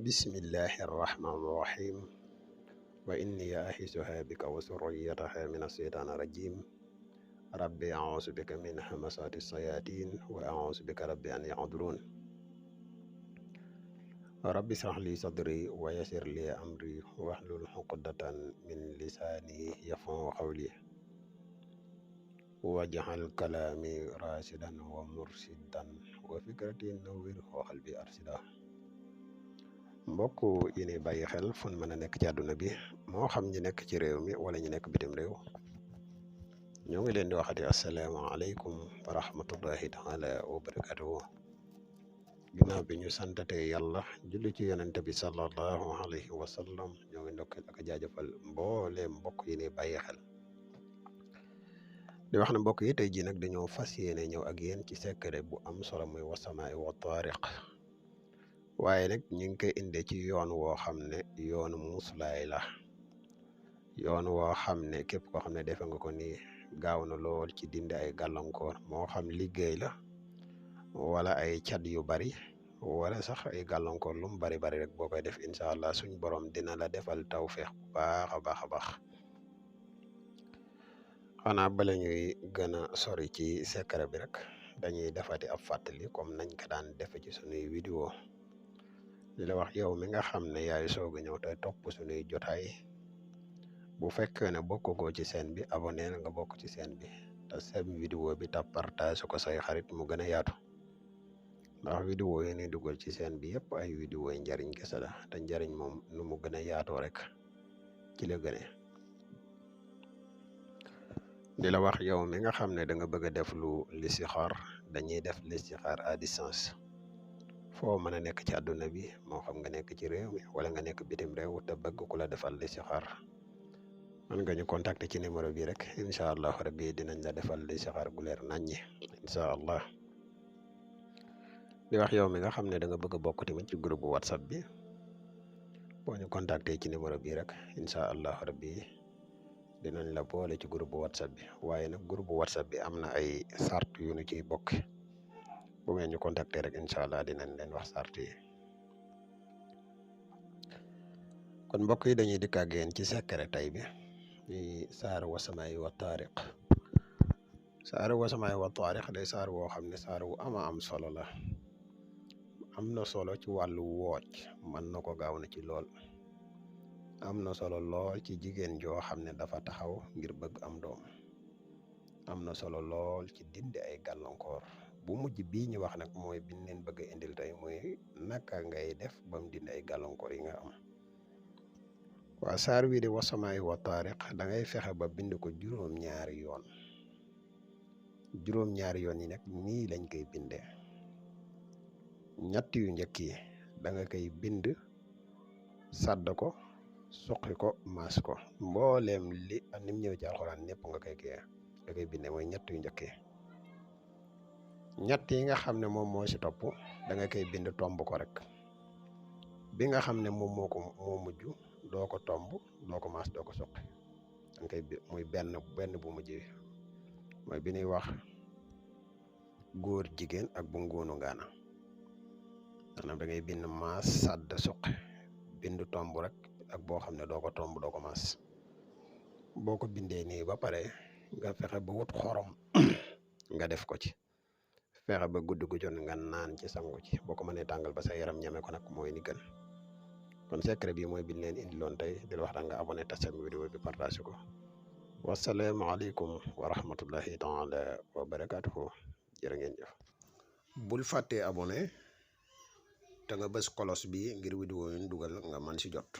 bismillahi arrahmani irrahim wa inni ahiisuha bika wa surriyataha min asheytaan rajim rabbi ausu bika min hamasati sayatin wa ausu bika rabbi an yahdurun rabbi shrah li sadri wa yassir li amri wahlul uqdatan min lisaani yafqahu qawli waj'al kalaami rashidan wa murshidan wa fikrati nawwir wa qalbi arshida. Mbokk yi ni bàyyi xel fun mën a nekk ci àdduna bi moo xam ñi nekk ci réew mi wala ñu nekk bitim réew ñoo ngi leen di waxati asalaamaaleykum wa rahmatullahi taala wa barakatuhu. Ginnaaw bi ñu santate yàlla julli ci yonente bi sallallahu alayhi wa sallam ñoo ngi ndokkeel ak jaajëfal mbooleem mbokk yi ni bàyyi xel di wax ne mbokk yi tey jii nag dañoo fas yéene ñëw ak yéen ci secret bu am solo muy wasamaay wa taariq, waaye nag ñu ngi koy indee ci yoon woo xam ne yoonu muslaay la, yoon woo xam ne képp koo xam ne defe nga ko nii gaaw na lool ci dindi ay gàllankoor, moo xam liggéey la wala ay cat yu bari wala sax ay gàllankoor lu mu bari rek boo koy def incha allah suñ borom dina la defal tawfeex bu baax a baax. Xanaa bala ñuy gën a sori ci secret bi rek dañuy defati ab fàttali comme nañ ko daan defe ci sunuy vidéo di la wax yow mi nga xam ne yaay soog a ñëw te topp sunuy jotaay, bu fekkee ne bokkagoo ci chaîne bi abonné nga bokk ci chaîne bi te seen vidéo bi te partage ko say xarit mu gën a yaatu, ndax vidéo yi ni dugal ci chaîne bi yëpp ay vidéo yi njariñ kese la te njariñ moom nu mu gën a yaatoo rek ci la gënee. di la wax yow mi nga xam ne da nga bëgg a def lu listixaar, dañuy def listixaar à distance foo mën a nekk ci àdduna bi, moo xam nga nekk ci réew mi wala nga nekk bitim réew te bëgg ku la defal listixaar, mën nga ñu contacter ci numéro bi rek incha allah rabbi dinañ la defal listixaar gu leer naññi incha allah. di wax yow mi nga xam ne da nga bëgg a bokk tamit ci groupe whatsapp bi, boo ñu contacter ci numéro bi rek incha allah rabbi dinañ la boole ci groupe whatsapp bi, waaye nag groupe whatsapp bi am na ay sart yu ñu ciy bokk, bu ngeen ñu contacter rek incha allah dinañ leen wax sart yi. kon mbokk yi dañuy dikk ak yéen ci secret tay bi di saaru wasamaay wa taariq. saaru wasamaay wa taariq day saar woo xam ne saar wu ama am solo la, am na solo ci wàllu wooj, mën na ko gaaw na ci lool, am na solo lool ci jigéen joo xam ne dafa taxaw ngir bëgg am doom, am na solo lool ci dindi ay gàllankoor. bu mujj bii ñu wax nag mooy biñ leen bëgg a indil tey mooy naka ngay def ba mu dindi ay gàllankoor yi nga am. waa saar wi di wasamaay wa taariq da ngay fexe ba bind ko juróom-ñaari yoon, juróom-ñaari yoon yi nag nii lañ koy bindee. ñett yu njëkk yi da nga koy bind sàdd ko suqi ko maas ko, mbooleem li nim ñëw ci alxuraan ñëpp nga koy bindee mooy ñett yu njëkk yi. ñett yi nga xam ne moom moo ci topp da nga koy bind tomb ko rek, bi nga xam ne moom moo mujj doo ko tomb doo ko maas doo ko suqi, da nga koy muy benn bu mujj bi mooy bi ñuy wax góor jigéen ak bu ngóonu ngaana, maanaam da ngay bind maas sàdd suqi, bind tomb rek ak boo xam ne doo ko tomb doo ko maas. boo ko bindee nii ba pare nga fexe ba wut xorom nga def ko ci, fexe ba guddi gu jot nga naan ci sangu ci, boo ko mënee tàngal ba sa yaram ñeme ko nag mooy ni gën. kon secret bi mooy biñ leen indiloon tey di la wax da nga abonné te seen vidéo bi partage ko. wasalaamaaleykum wa rahmatullahi taala wa barakatuhu. jërë ngeen jëf. bul fàttee abonné te nga bës kolos bi ngir vidéo yi ñu dugal nga mën si jot.